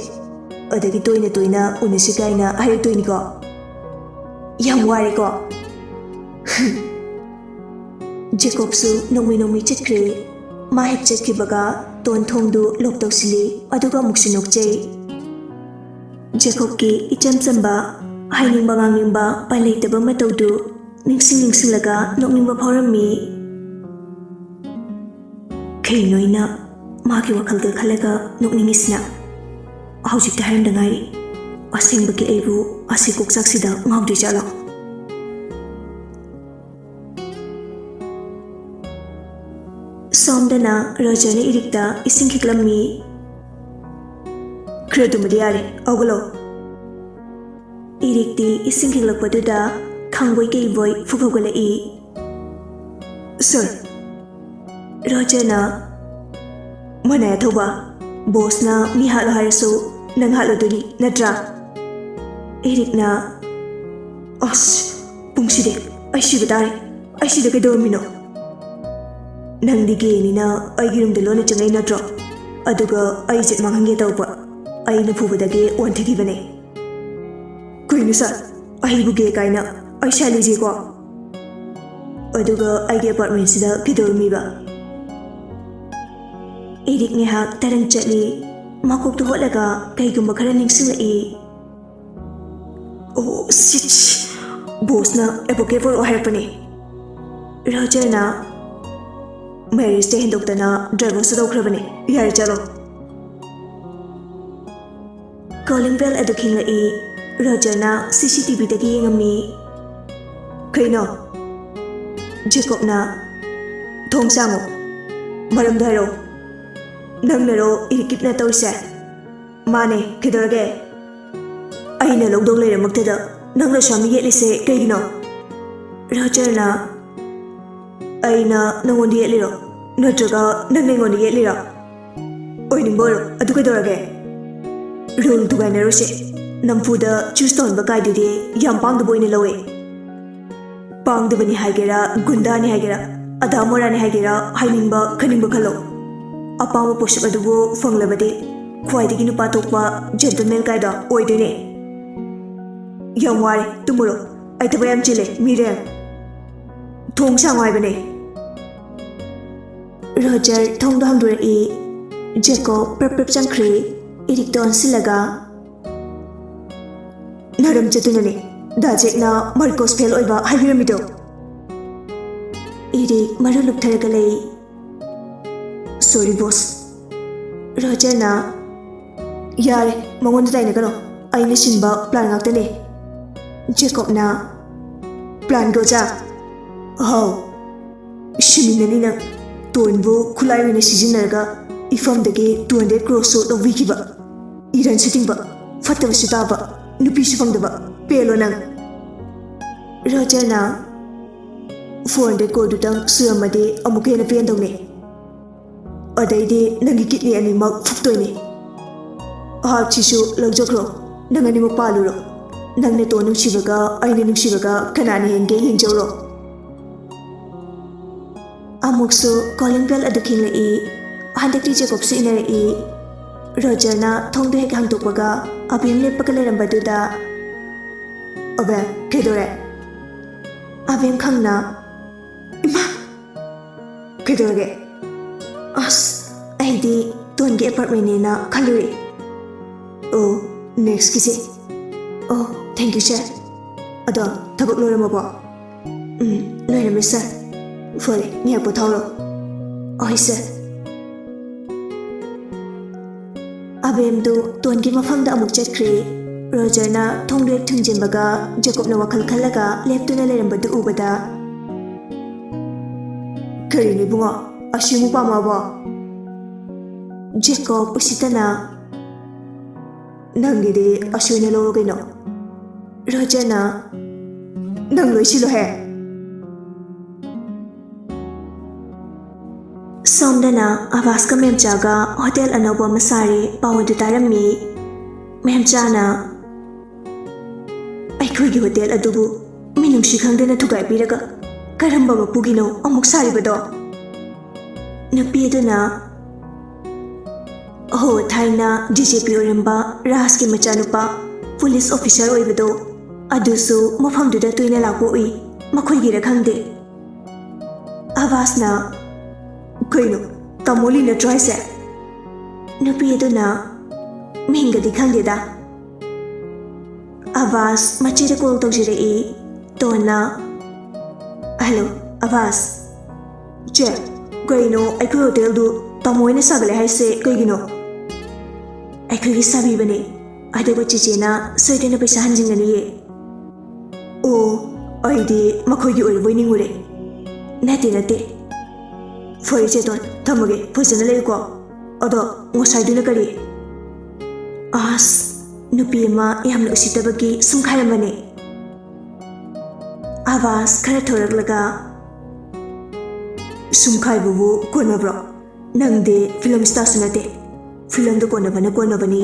ꯑꯗꯒꯤ ꯇꯣꯏꯅ ꯇꯣꯏꯅ ꯎꯅꯁꯤ ꯀꯥꯏꯅ ꯍꯥꯏꯔꯛꯇꯣꯏꯅꯤꯀꯣ꯫ ꯌꯥꯝ ꯋꯥꯔꯦꯀꯣ꯫ ꯖꯦꯀꯣꯕꯁꯨ ꯅꯣꯡꯃꯩ ꯅꯣꯡꯃꯩ ꯆꯠꯈ꯭ꯔꯦ꯫ ꯃꯥ ꯍꯦꯛ ꯆꯠꯈꯤꯕꯒ ꯇꯣꯟ ꯊꯣꯡꯗꯨ lock ꯇꯧꯁꯤꯜꯂꯤ, ꯑꯗꯨꯒ ꯑꯃꯨꯛꯁꯨ ꯅꯣꯛꯆꯩ꯫ ꯖꯦꯀꯣꯕꯀꯤ ꯏꯆꯝ ꯆꯝꯕ, ꯍꯥꯏꯅꯤꯡꯕ ꯉꯥꯡꯅꯤꯡꯕ ꯎꯄꯥꯏ ꯂꯩꯇꯕ ꯃꯇꯧꯗꯨ ꯅꯤꯡꯁꯤꯡ ꯅꯤꯡꯁꯤꯡꯂꯒ ꯅꯣꯛꯅꯤꯡꯕ ꯐꯥꯎꯔꯝꯃꯤ꯫ ꯀꯩꯅꯣ ꯑꯩꯅ ꯃꯥꯒꯤ ꯋꯥꯈꯜꯗ ꯈꯜꯂꯒ ꯅꯣꯛꯅꯤꯡꯉꯤꯁꯤꯅ? ꯍꯧꯖꯤꯛꯇ ꯍꯥꯏꯔꯝꯗ ꯉꯥꯏꯔꯤ꯫ ꯑꯁꯦꯡꯕꯒꯤ ꯑꯩꯕꯨ ꯑꯁꯤ ꯀꯣꯛꯆꯥꯛꯁꯤꯗ ꯉꯥꯎꯗꯣꯏ ꯖꯥꯠꯂꯣ? ꯁꯣꯝꯗꯅ ꯔꯣꯖꯔꯅ ꯏꯔꯤꯛꯇ ꯏꯁꯤꯡ ꯈꯤꯛꯂꯝꯃꯤ꯫ "ꯈꯔ ꯇꯨꯝꯕꯗꯤ ꯌꯥꯔꯦ, ꯍꯧꯒꯠꯂꯣ꯫" ꯏꯔꯤꯛꯇꯤ ꯏꯁꯤꯡ ꯈꯤꯛꯂꯛꯄꯗꯨꯗ ꯈꯪꯕꯣꯏ ꯀꯩꯕꯣꯏ ꯐꯨꯛ ꯍꯧꯒꯠꯂꯛꯏ꯫ "ꯁꯔ꯫" ꯔꯣꯖꯔꯅ, "ꯃꯅꯥꯏ ꯑꯊꯧꯕ, ꯕꯣꯁꯅ ꯃꯤ ꯍꯥꯠꯂꯣ ꯍꯥꯏꯔꯁꯨ ꯅꯪ ꯍꯥꯠꯂꯨꯗꯣꯏꯅꯤ, ꯅꯠꯇ꯭ꯔꯥ?" ꯏꯔꯤꯛꯅ, "ꯑꯁ, ꯄꯨꯡꯁꯤꯗꯤ, ꯑꯩ ꯁꯤꯕ ꯇꯥꯔꯦ꯫ ꯑꯩ ꯁꯤꯗ ꯀꯩꯗꯧꯔꯝꯃꯤꯅꯣ? ꯅꯪꯗꯤ ꯒꯦꯅꯤꯅ ꯑꯩꯒꯤ ꯔꯨꯝꯗ ꯂꯣꯟꯅ ꯆꯪꯉꯛꯏ ꯅꯠꯇ꯭ꯔꯣ? ꯑꯗꯨꯒ ꯑꯩ ꯏꯖꯠ ꯃꯥꯡꯍꯟꯒꯦ ꯇꯧꯕ꯫ ꯑꯩꯅ ꯐꯨꯕꯗꯒꯤ ꯋꯥꯟꯊꯈꯤꯕꯅꯦ꯫" "ꯀꯩꯅꯣ ꯁꯥꯔ? ꯑꯩꯕꯨ ꯒꯦ ꯀꯥꯏꯅ? ꯑꯩ ꯁꯥꯏ ꯂꯩꯖꯩꯀꯣ꯫ ꯑꯗꯨꯒ ꯑꯩꯒꯤ ꯑꯦꯄꯥꯔꯠꯃꯦꯟꯁꯤꯗ ꯀꯩꯗꯧꯔꯝꯃꯤꯕ?" ꯏꯔꯤꯛ ꯉꯥꯏꯍꯥꯛ ꯇꯔꯪ ꯆꯠꯂꯤ꯫ ꯃꯀꯣꯛꯇ ꯍꯣꯠꯂꯒ ꯀꯩꯒꯨꯝꯕ ꯈꯔ ꯅꯤꯡꯁꯤꯡꯂꯛꯏ꯫ "ꯑꯣ, ꯁꯤꯠ! ꯕꯣꯁꯅ ꯑꯦꯗꯚꯣꯀꯦꯠ ꯄꯨꯔꯛꯑꯣ ꯍꯥꯏꯔꯛꯄꯅꯦ꯫" ꯔꯣꯖꯔꯅ, "ꯃꯦꯔꯤꯖꯇ ꯍꯦꯟꯗꯣꯛꯇꯅ ꯗꯥꯏꯚꯣꯔꯁ ꯇꯧꯈ꯭ꯔꯕꯅꯦ꯫ ꯌꯥꯔꯦ, ꯆꯠꯂꯣ꯫" ꯀꯣꯂꯤꯡ ꯕꯦꯜ ꯑꯗꯨ ꯈꯤꯡꯂꯛꯏ꯫ ꯔꯣꯖꯔꯅ ꯁꯤ ꯁꯤ ꯇꯤ ꯚꯤꯗꯒꯤ ꯌꯦꯡꯉꯝꯃꯤ꯫ "ꯀꯩꯅꯣ?" ꯖꯦꯀꯣꯕꯅ, "ꯊꯣꯡ ꯁꯥꯡꯉꯣ꯫ ꯃꯔꯝꯗꯣ ꯍꯥꯏꯔꯛꯑꯣ꯫ ꯅꯪꯅꯔꯣ ꯏꯔꯤꯛ ꯀꯤꯗꯅꯦꯞ ꯇꯧꯔꯤꯁꯦ?" "ꯃꯥꯅꯦ, ꯀꯩꯗꯧꯔꯒꯦ? ꯑꯩꯅ ꯂꯧꯗꯧ ꯂꯩꯔꯃꯛꯇꯗ ꯅꯪꯅ ꯁ꯭ꯋꯥꯃꯤ ꯌꯦꯠꯂꯤꯁꯦ ꯀꯩꯒꯤꯅꯣ?" ꯔꯣꯖꯔꯅ, "ꯑꯩꯅ ꯅꯪꯉꯣꯟꯗ ꯌꯦꯠꯂꯤꯔꯣ? ꯅꯠꯇ꯭ꯔꯒ ꯅꯪꯅ ꯑꯩꯉꯣꯟꯗ ꯌꯦꯠꯂꯤꯔꯣ? ꯑꯣꯏꯅꯤꯡꯕ ꯑꯣꯏꯔꯣ, ꯑꯗꯨ ꯀꯩꯗꯧꯔꯒꯦ? ꯔꯨꯜ ꯊꯨꯒꯥꯏꯅꯔꯣꯏꯁꯦ꯫ ꯅꯝꯐꯨꯗ ꯆꯨꯁ ꯇꯧꯍꯟꯕ ꯀꯥꯏꯗꯨꯗꯤ ꯌꯥꯝ ꯄꯥꯡꯗꯕ ꯑꯣꯏꯅ ꯂꯧꯋꯦ꯫ ꯄꯥꯡꯗꯕꯅꯤ ꯍꯥꯏꯒꯦꯔꯥ, ꯒꯨꯟꯗꯥꯅꯤ ꯍꯥꯏꯒꯦꯔꯥ, ꯑꯗꯥ ꯃꯣꯔꯥꯅꯤ ꯍꯥꯏꯒꯦꯔꯥ, ꯍꯥꯏꯅꯤꯡꯕ ꯈꯟꯅꯤꯡꯕ ꯈꯜꯂꯣ꯫ ꯑꯄꯥꯝꯕ ꯄꯣꯠꯁꯛ ꯑꯗꯨꯕꯨ ꯐꯪꯂꯕꯗꯤ ꯈ꯭ꯋꯥꯏꯗꯒꯤ ꯅꯨꯄꯥ ꯊꯣꯛꯄ ꯖꯦꯟꯇꯜꯃꯦꯟ ꯀꯥꯏꯗꯣ ꯑꯣꯏꯗꯣꯏꯅꯦ꯫ ꯌꯥꯝ ꯋꯥꯔꯦ, ꯇꯨꯝꯃꯨꯔꯣ꯫ ꯑꯩ ꯊꯕꯛ ꯌꯥꯝ ꯆꯤꯜꯂꯦ, ꯃꯤꯔꯦꯝ꯫ ꯊꯣꯡ ꯁꯥꯡꯉꯣ ꯍꯥꯏꯕꯅꯦ꯫" ꯔꯣꯖꯔ ꯊꯣꯡꯗꯣ ꯍꯥꯡꯗꯣꯔꯛꯏ꯫ ꯖꯦꯀꯣꯕ ꯄ꯭ꯔꯞ ꯄ꯭ꯔꯞ ꯆꯪꯈ꯭ꯔꯦ, ꯏꯔꯤꯛꯇꯣ ꯑꯣꯟꯁꯤꯜꯂꯒ꯫ "ꯅꯔꯝ ꯆꯠꯇꯨꯅꯅꯦ ꯗꯥ ꯖꯦꯛꯅ ꯃꯥꯔꯀꯣꯁ ꯐꯦꯜ ꯑꯣꯏꯕ ꯍꯥꯏꯕꯤꯔꯝꯃꯤꯗꯣ꯫" ꯏꯔꯤꯛ ꯃꯔꯨ ꯂꯨꯞꯊꯔꯒ ꯂꯩ꯫ "ꯁꯣꯔꯤ, ꯕꯣꯁ꯫" ꯔꯣꯖꯔꯅ, "ꯌꯥꯔꯦ, ꯃꯉꯣꯟꯗ ꯇꯥꯏꯅꯒꯅꯣ꯫ ꯑꯩꯅ ꯁꯤꯟꯕ ꯄ꯭ꯂꯥꯟ ꯉꯥꯛꯇꯅꯦ꯫" ꯖꯦꯀꯣꯕꯅ, "ꯄ꯭ꯂꯥꯟꯒ, ꯑꯣꯖꯥ?" "ꯍꯥꯎ, ꯁꯤꯃꯤꯟꯅꯅꯤ ꯅꯪ꯫ ꯇꯣꯟꯕꯨ ꯈꯨꯠꯂꯥꯏ ꯑꯣꯏꯅ ꯁꯤꯖꯤꯟꯅꯔꯒ ꯏꯐꯝꯗꯒꯤ two hundred crores ꯁꯨ ꯂꯧꯕꯤꯈꯤꯕ꯫ ꯏꯔꯟꯁꯨ ꯇꯤꯡꯕ, ꯐꯠꯇꯕꯁꯨ ꯇꯥꯕ, ꯅꯨꯄꯤꯁꯨ ꯐꯪꯗꯕ, ꯄꯦꯜꯂꯣ ꯅꯪ꯫ ꯔꯣꯖꯔꯅ, "Four hundred crore ꯗꯨꯇꯪ ꯁꯨꯔꯝꯃꯗꯤ ꯑꯃꯨꯛꯀ ꯍꯦꯟꯅ ꯄꯦꯟꯗꯧꯅꯦ꯫ ꯑꯗꯩꯗꯤ ꯅꯪꯒꯤ kidney ꯑꯅꯤꯃꯛ ꯐꯨꯛꯇꯣꯏꯅꯦ꯫ Heart ꯁꯤꯁꯨ ꯂꯧꯖꯈ꯭ꯔꯣ, ꯅꯪ ꯑꯅꯤꯃꯛ ꯄꯥꯜꯂꯨꯔꯣ꯫ ꯅꯪ ꯅꯇꯣꯟ ꯅꯨꯡꯁꯤꯕꯒ ꯑꯩꯅ ꯅꯨꯡꯁꯤꯕꯒ ꯀꯅꯥꯅ ꯍꯦꯟꯒꯦ ꯌꯦꯡꯖꯧꯔꯣ꯫" ꯑꯃꯨꯛꯁꯨ calling bell ꯑꯗꯨ ꯈꯤꯡꯂꯛꯏ꯫ ꯍꯟꯗꯛꯇꯤ ꯖꯦꯀꯣꯕꯁꯨ ꯏꯟꯅꯔꯛꯏ꯫ ꯔꯣꯖꯔꯅ ꯊꯣꯡꯗꯨ ꯍꯦꯛ ꯍꯥꯡꯗꯣꯛꯄꯒ ꯑꯕꯦꯝ ꯂꯦꯞꯄꯒ ꯂꯩꯔꯝꯕꯗꯨꯗ, "ꯑꯕꯦꯝ, ꯀꯩꯗꯧꯔꯦ?" ꯑꯕꯦꯝ ꯈꯪꯅ, "ꯏꯃꯥ!" "ꯀꯩꯗꯧꯔꯒꯦ?" "ꯑꯁ, ꯑꯩꯗꯤ ꯇꯣꯟꯒꯤ apartment ꯅꯦꯅ ꯈꯜꯂꯨꯔꯦ꯫" "ꯑꯣ, next ꯀꯤꯁꯦ꯫" "ꯑꯣ, thank you sir꯫ ꯑꯗꯣ ꯊꯕꯛ ꯂꯣꯏꯔꯝꯃꯕꯣ?" "ꯎꯝ, ꯂꯣꯏꯔꯝꯃꯦ sir꯫" "ꯐꯔꯦ, ꯉꯥꯏꯍꯥꯛ ꯄꯣꯊꯥꯎꯔꯣ꯫" "ꯑꯍꯣꯏ sir꯫" ꯑꯕꯦꯝꯗꯨ ꯇꯣꯟꯒꯤ ꯃꯐꯝꯗ ꯑꯃꯨꯛ ꯆꯠꯈ꯭ꯔꯦ꯫ ꯔꯣꯖꯔꯅ ꯊꯣꯡꯗꯨ ꯍꯦꯛ ꯊꯤꯡꯖꯤꯟꯕꯒ ꯖꯦꯀꯣꯕꯅ ꯋꯥꯈꯜ ꯈꯜꯂꯒ ꯂꯦꯞꯇꯨꯅ ꯂꯩꯔꯝꯕꯗꯨ ꯎꯕꯗ, "ꯀꯔꯤꯅꯣ ꯏꯕꯨꯡꯉꯣ, ꯑꯁꯤ ꯑꯃꯨꯛ ꯄꯥꯝꯃꯛꯑꯕꯣ?" ꯖꯦꯀꯣꯕ ꯎꯁꯤꯠꯇꯅ, "ꯅꯪꯒꯤꯗꯤ ꯑꯁꯤ ꯑꯣꯏꯅ ꯂꯧꯔꯣ ꯀꯩꯅꯣ꯫" ꯔꯣꯖꯔꯅ, "ꯅꯪ ꯂꯣꯏꯁꯤꯜꯂꯣꯍꯦ꯫" ꯁꯣꯝꯗꯅ ꯑꯕꯥꯁꯀ ꯃꯦꯝꯆꯥꯒ ꯍꯣꯇꯦꯜ ꯑꯅꯧꯕ ꯑꯃ ꯁꯥꯔꯦ꯫ ꯄꯥꯎ ꯑꯗꯨ ꯇꯥꯔꯝꯃꯤ꯫ ꯃꯦꯝꯆꯥꯅ, "ꯑꯩꯈꯣꯏꯒꯤ ꯍꯣꯇꯦꯜ ꯑꯗꯨꯕꯨ ꯃꯤꯅꯨꯡꯁꯤ ꯈꯪꯗꯅ ꯊꯨꯒꯥꯏꯕꯤꯔꯒ ꯀꯔꯝꯕ ꯃꯄꯨꯒꯤꯅꯣ ꯑꯃꯨꯛ ꯁꯥꯔꯤꯕꯗꯣ?" ꯅꯨꯄꯤ ꯑꯗꯨꯅ, "ꯑꯍꯣ, ꯊꯥꯏꯅ ꯗꯤ ꯖꯤ ꯄꯤ ꯑꯣꯏꯔꯝꯕ ꯔꯥꯖꯀꯤ ꯃꯆꯥꯅꯨꯄꯥ ꯄꯨꯂꯤꯁ ꯑꯣꯐꯤꯁꯔ ꯑꯣꯏꯕꯗꯣ, ꯑꯗꯨꯁꯨ ꯃꯐꯝꯗꯨꯗ ꯇꯣꯏꯅ ꯂꯥꯛꯄ ꯎꯏ꯫ ꯃꯈꯣꯏꯒꯤꯔ ꯈꯪꯗꯦ꯫" ꯑꯕꯥꯁꯅ, "ꯀꯩꯅꯣ, ꯇꯥꯃꯣ ꯂꯤ ꯅꯠꯇ꯭ꯔꯣ ꯍꯥꯏꯁꯦ?" ꯅꯨꯄꯤ ꯑꯗꯨꯅ, "ꯃꯤꯡꯒꯗꯤ ꯈꯪꯗꯦꯗ꯫" ꯑꯕꯥꯁ ꯃꯆꯦꯗ ꯀꯣꯜ ꯇꯧꯖꯔꯛꯏ꯫ ꯇꯣꯟꯅ, "ꯍꯜꯂꯣ, ꯑꯕꯥꯁ꯫" "ꯆꯦ, ꯀꯩꯅꯣ ꯑꯩꯈꯣꯏ ꯍꯣꯇꯦꯜꯗꯨ ꯇꯥꯃꯣ ꯍꯣꯏꯅ ꯁꯥꯒꯠꯂꯦ ꯍꯥꯏꯁꯦ ꯀꯩꯒꯤꯅꯣ?" "ꯑꯩꯈꯣꯏꯒꯤ ꯁꯥꯕꯤꯕꯅꯦ, ꯑꯗꯨꯒ ꯆꯦꯆꯦꯅ ꯁꯣꯏꯗꯅ ꯄꯩꯁꯥ ꯍꯟꯖꯤꯟꯒꯅꯤꯌꯦ꯫" "ꯑꯣ, ꯑꯩꯗꯤ ꯃꯈꯣꯏꯒꯤ ꯑꯣꯏꯔꯕꯣꯏ ꯅꯤꯡꯉꯨꯔꯦ꯫" "ꯅꯠꯇꯦ, ꯅꯠꯇꯦ꯫" ꯐꯔꯦ ꯆꯦꯇꯣꯟ, ꯊꯝꯃꯒꯦ, ꯐꯖꯅ ꯂꯩꯌꯨꯀꯣ꯫ ꯑꯗꯣ ꯉꯁꯥꯏꯗꯨꯅ ꯀꯔꯤ? ꯑꯁ, ꯅꯨꯄꯤ ꯑꯃ ꯌꯥꯝꯅ ꯎꯁꯤꯠꯇꯕꯒꯤ ꯁꯨꯝ ꯈꯥꯏꯔꯝꯕꯅꯦ꯫ ꯑꯕꯥꯁ ꯈꯔ ꯊꯣꯔꯛꯂꯒ, "ꯁꯨꯝ ꯈꯥꯏꯕꯕꯨ ꯀꯣꯟꯅꯕ꯭ꯔꯣ? ꯅꯪꯗꯤ ꯐꯤꯂꯝ ꯁ꯭ꯇꯥꯔꯁꯨ ꯅꯠꯇꯦ꯫ ꯐꯤꯂꯝꯗ ꯀꯣꯟꯅꯕꯅ ꯀꯣꯟꯅꯕꯅꯤ꯫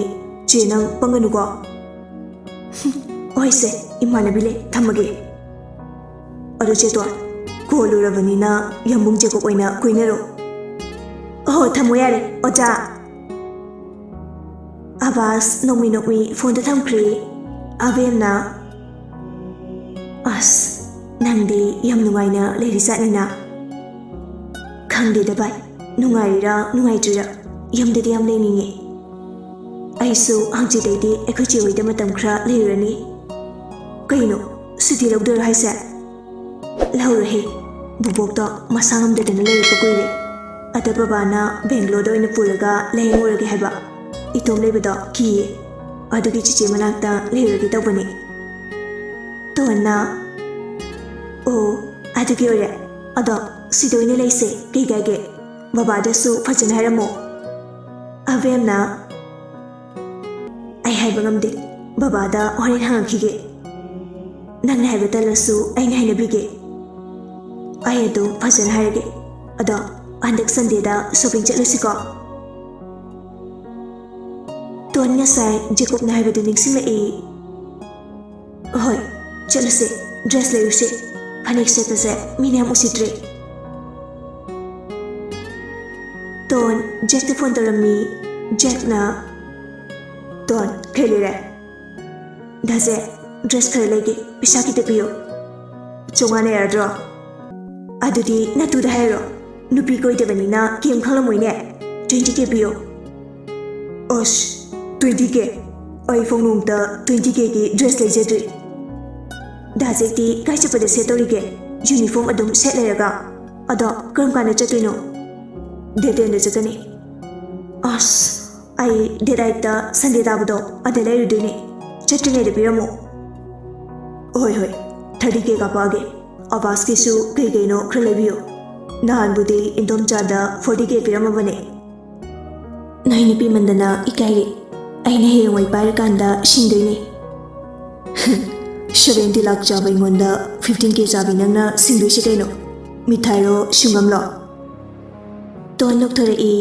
ꯆꯦ, ꯅꯪ ꯄꯪꯒꯅꯨꯀꯣ꯫" "ꯍꯣꯏꯁꯦ, ꯏꯃꯥꯟꯅꯕꯤ ꯂꯩ, ꯊꯝꯃꯒꯦ꯫" "ꯑꯗꯨ ꯆꯦꯇꯣꯟ, ꯀꯣꯜꯂꯨꯔꯕꯅꯤꯅ ꯌꯥꯝꯕꯨꯡ ꯖꯦꯀꯣꯕ ꯑꯣꯏꯅ ꯀꯣꯏꯅꯔꯣ꯫" "ꯑꯍꯣ, ꯊꯝꯃꯣ ꯌꯥꯔꯦ, ꯑꯣꯖꯥ꯫" ꯑꯕꯥꯁ ꯅꯣꯛꯃꯤ ꯅꯣꯛꯃꯤ ꯐꯣꯟꯗ ꯊꯝꯈ꯭ꯔꯦ꯫ ꯑꯕꯦꯝꯅ, "ꯑꯁ, ꯅꯪꯗꯤ ꯌꯥꯝ ꯅꯨꯡꯉꯥꯏꯅ ꯂꯩꯔꯤꯖꯥꯠꯅꯤꯅ꯫" "ꯈꯪꯗꯦꯗ ꯚꯥꯏ, ꯅꯨꯡꯉꯥꯏꯔꯤꯔꯥ ꯅꯨꯡꯉꯥꯏꯇ꯭ꯔꯤꯔꯥ, ꯌꯨꯝꯗꯗꯤ ꯌꯥꯝ ꯂꯩꯅꯤꯡꯉꯦ꯫ ꯑꯩꯁꯨ ꯍꯪꯆꯤꯠꯇꯩꯗꯤ ꯑꯩꯈꯣꯏ ꯆꯦ ꯍꯣꯏꯗ ꯃꯇꯝ ꯈꯔ ꯂꯩꯔꯨꯔꯅꯤ꯫" "ꯀꯩꯅꯣ, ꯁꯨꯇꯤ ꯂꯧꯗꯣꯏꯔꯣ ꯍꯥꯏꯁꯦ?" "ꯂꯧꯔꯣꯏꯍꯦ, ꯕꯨꯕꯣꯛꯇꯣ ꯃꯁꯥ ꯉꯝꯗꯗꯅ ꯂꯩꯔꯛꯄ ꯀꯨꯏꯔꯦ꯫ ꯑꯗ ꯕꯕꯥꯅ ꯕꯦꯡꯒ꯭ꯂꯣꯔꯗ ꯑꯣꯏꯅ ꯄꯨꯔꯒ ꯂꯥꯌꯦꯡꯉꯨꯔꯒꯦ ꯍꯥꯏꯕ꯫ ꯏꯇꯣꯝ ꯂꯩꯕꯗꯣ ꯀꯤꯌꯦ꯫ ꯑꯗꯨꯒꯤ ꯆꯤꯆꯦ ꯃꯅꯥꯛꯇ ꯂꯩꯔꯨꯔꯒꯦ ꯇꯧꯕꯅꯦ꯫" ꯇꯣꯟꯅ, "ꯑꯣ, ꯑꯗꯨꯒꯤ ꯑꯣꯏꯔꯦ꯫ ꯑꯗꯣ ꯁꯤꯗ ꯑꯣꯏꯅ ꯂꯩꯁꯦ, ꯀꯩ ꯀꯥꯏꯒꯦ? ꯕꯕꯥꯗꯁꯨ ꯐꯖꯅ ꯍꯥꯏꯔꯝꯃꯣ꯫" ꯑꯕꯦꯝꯅ, "ꯑꯩ ꯍꯥꯏꯕ ꯉꯝꯗꯦ꯫ ꯕꯕꯥꯗ ꯍꯣꯔꯦꯟ ꯍꯪꯉꯛꯈꯤꯒꯦ꯫ ꯅꯪꯅ ꯍꯥꯏꯕ ꯇꯜꯂꯁꯨ ꯑꯩꯅ ꯍꯥꯏꯅꯕꯤꯒꯦ꯫ ꯑꯩ ꯑꯗꯨꯝ ꯐꯖꯅ ꯍꯥꯏꯔꯒꯦ꯫ ꯑꯗꯣ ꯍꯟꯗꯛ ꯁꯟꯗꯦꯗ ꯁꯣꯄꯤꯡ ꯆꯠꯂꯨꯁꯤꯀꯣ?" ꯇꯣꯟ ꯉꯁꯥꯏ ꯖꯦꯀꯣꯕꯅ ꯍꯥꯏꯕꯗꯨ ꯅꯤꯡꯁꯤꯡꯂꯛꯏ꯫ "ꯍꯣꯏ, ꯆꯠꯂꯨꯁꯦ꯫ ꯗ꯭ꯔꯦꯁ ꯂꯩꯔꯨꯁꯦ꯫ ꯐꯅꯦꯛ ꯁꯦꯠꯄꯁꯦ ꯃꯤꯅ ꯌꯥꯝ ꯎꯁꯤꯠꯇ꯭ꯔꯦ꯫" ꯇꯣꯟ ꯖꯦꯛꯇ ꯐꯣꯟ ꯇꯧꯔꯝꯃꯤ꯫ ꯖꯦꯛꯅ, "ꯇꯣꯟ, ꯀꯩ ꯂꯩꯔꯦ?" "ꯗꯥꯖꯦ, ꯗ꯭ꯔꯦꯁ ꯈꯔ ꯂꯩꯒꯦ, ꯄꯩꯁꯥ ꯈꯤꯇ ꯄꯤꯌꯣ꯫" "ꯆꯥꯝꯃꯉꯥꯅ ꯌꯥꯔꯗ꯭ꯔꯣ?" "ꯑꯗꯨꯗꯤ ꯅꯇꯨꯗ ꯍꯥꯏꯔꯣ, ꯅꯨꯄꯤ ꯀꯣꯏꯗꯕꯅꯤꯅ ꯀꯩꯝ ꯈꯪꯂꯝꯃꯣꯏꯅꯦ꯫ Twenty K ꯄꯤꯌꯣ꯫" "ꯑꯁ, twenty K? ꯑꯩ ꯐꯥꯎ ꯅꯣꯡꯃꯇ twenty K ꯒꯤ ꯗ꯭ꯔꯦꯁ ꯂꯩꯖꯗ꯭ꯔꯤ꯫" "ꯗꯥꯖꯦꯛꯇꯤ ꯀꯥꯏ ꯆꯠꯄꯗ ꯁꯦꯠꯇꯧꯔꯤꯒꯦ? ꯌꯨꯅꯤꯐꯣꯔꯝ ꯑꯗꯨꯝ ꯁꯦꯠ ꯂꯩꯔꯒ꯫ ꯑꯗꯣ ꯀꯔꯝ ꯀꯥꯟꯗ ꯆꯠꯇꯣꯏꯅꯣ?" "Date ten ꯗ ꯆꯠꯀꯅꯤ꯫" "ꯑꯁ, ꯑꯩ date eight ꯇ ꯁꯟꯗꯦ ꯇꯥꯕꯗꯣ ꯑꯗ ꯂꯩꯔꯨꯗꯣꯏꯅꯦ꯫ ꯆꯠꯇ꯭ꯔꯤꯉꯩꯗ ꯄꯤꯔꯝꯃꯣ꯫" "ꯍꯣꯏ, ꯍꯣꯏ, thirty K ꯀꯥꯞꯄꯛꯑꯒꯦ꯫ ꯑꯕꯥꯁꯀꯤꯁꯨ ꯀꯩ ꯀꯩꯅꯣ ꯈꯔ ꯂꯩꯕꯤꯌꯨ꯫" ꯅꯍꯥꯟꯕꯨꯗꯤ ꯏꯟꯗꯣꯝꯆꯥꯗ forty K ꯄꯤꯔꯝꯃꯕꯅꯦ꯫ ꯅꯣꯏ ꯅꯨꯄꯤ ꯃꯟꯗꯅ ꯏꯀꯥꯏꯔꯤ꯫ ꯑꯩꯅ ꯍꯌꯦꯡꯋꯥꯏ ꯄꯥꯏꯔꯀꯥꯟꯗ ꯁꯤꯡꯗꯣꯏꯅꯦ꯫ Seventy ꯂꯥꯛ ꯆꯥꯕ ꯑꯩꯉꯣꯟꯗ fifteen K ꯆꯥꯕꯤ ꯅꯪꯅ ꯁꯤꯡꯗꯣꯏꯁꯦ ꯀꯩꯅꯣ? ꯃꯤꯊꯥꯏꯔꯣ ꯁꯨꯡꯒꯝꯂꯣ? ꯇꯣꯟ ꯅꯣꯛꯊꯣꯔꯛꯏ꯫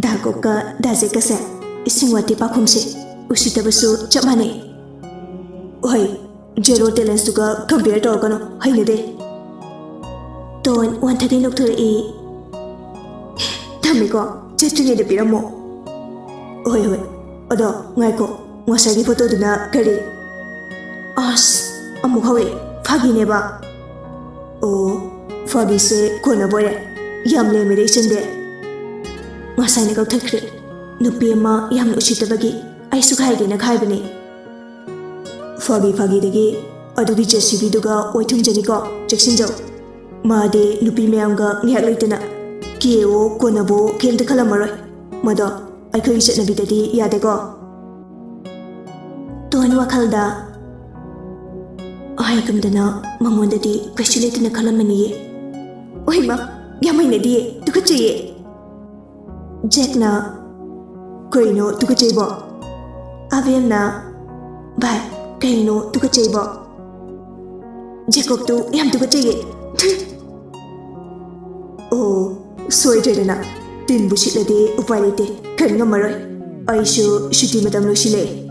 ꯗꯥ ꯀꯣꯛꯀ ꯗꯥ ꯖꯦꯛꯀꯁꯦ ꯏꯁꯤꯡ ꯋꯥꯇꯤ ꯄꯥꯈꯨꯝꯁꯦ ꯎꯁꯤꯠꯇꯕꯁꯨ ꯆꯞ ꯃꯥꯟꯅꯩ꯫ ꯍꯣꯏ, zero talents ꯇꯨꯒ compare ꯇꯧꯔꯛꯀꯅꯨ, ꯍꯩꯅꯗꯦ꯫ ꯇꯣꯟ ꯋꯥꯟꯊꯗꯤ ꯅꯣꯛꯊꯣꯔꯛꯏ꯫ ꯊꯝꯃꯦꯀꯣ, ꯆꯠꯇ꯭ꯔꯤꯉꯩꯗ ꯄꯤꯔꯝꯃꯣ꯫ ꯍꯣꯏ, ꯍꯣꯏ꯫ ꯑꯗꯣ ꯉꯥꯏꯈꯣ, ꯉꯁꯥꯏꯒꯤ photo ꯗꯨꯅ ꯀꯔꯤ? ꯑꯁ, ꯑꯃꯨꯛ ꯍꯧꯔꯛꯑꯦ꯫ ꯐꯥꯒꯤꯅꯦꯕ꯫ ꯑꯣ, ꯐꯥꯒꯤꯁꯦ ꯀꯣꯟꯅꯕ ꯑꯣꯏꯔꯦ꯫ ꯌꯥꯝ ꯂꯦꯝꯃꯦꯗ ꯏꯆꯟꯗꯤ꯫ ꯉꯁꯥꯏꯅ ꯀꯛꯊꯠꯈ꯭ꯔꯦ꯫ ꯅꯨꯄꯤ ꯑꯃ ꯌꯥꯝꯅ ꯎꯁꯤꯠꯇꯕꯒꯤ ꯑꯩꯁꯨ ꯈꯥꯏꯒꯦꯅ ꯈꯥꯏꯕꯅꯦ꯫ ꯐꯥꯒꯤ ꯐꯥꯒꯤꯗꯒꯤ ꯑꯗꯨꯒꯤ JCB ꯗꯨꯒ ꯑꯣꯏ ꯊꯨꯡꯖꯅꯤꯀꯣ, ꯆꯦꯛꯁꯤꯟꯖꯧ꯫ ꯃꯥꯗꯤ ꯅꯨꯄꯤ ꯃꯌꯥꯝꯒ ꯉꯥꯏꯍꯥꯛ ꯂꯩꯇꯅ ꯀꯦꯑꯣ ꯀꯣꯟꯅꯕꯣ ꯀꯩꯝꯇ ꯈꯜꯂꯝꯃꯔꯣꯏ꯫ ꯃꯗꯣ ꯑꯩꯈꯣꯏꯒꯤ ꯆꯠꯅꯕꯤꯗꯗꯤ ꯌꯥꯗꯦꯀꯣ꯫ ꯇꯣꯟ ꯋꯥꯈꯜꯗ, ꯍꯥꯏꯒꯨꯝꯗꯅ ꯃꯉꯣꯟꯗꯗꯤ ꯀꯩꯁꯨ ꯂꯩꯇꯅ ꯈꯜꯂꯝꯃꯅꯤꯌꯦ꯫ ꯑꯣꯏꯃ, ꯌꯥꯝ ꯍꯩꯅꯗꯤꯌꯦ, ꯇꯨꯀꯠꯆꯩꯌꯦ꯫ ꯖꯦꯛꯅ, ꯀꯩꯅꯣ ꯇꯨꯀꯠꯆꯩꯕꯣ? ꯑꯕꯦꯝꯅ, ꯚꯥꯏ, ꯀꯩꯅꯣ ꯇꯨꯀꯠꯆꯩꯕꯣ? ꯖꯦꯀꯣꯕꯇꯨ ꯌꯥꯝ ꯇꯨꯀꯠꯆꯩꯌꯦ꯫ ꯑꯣ, ꯁꯣꯏꯗ꯭ꯔꯦꯗꯅ꯫ ꯇꯤꯟꯕꯨ ꯁꯤꯠꯂꯗꯤ ꯎꯄꯥꯏ ꯂꯩꯇꯦ, ꯈꯟ ꯉꯝꯃꯔꯣꯏ꯫ ꯑꯩꯁꯨ ꯁꯨꯇꯤ ꯃꯇꯝ ꯂꯣꯏꯁꯤꯜꯂꯛꯑꯦ꯫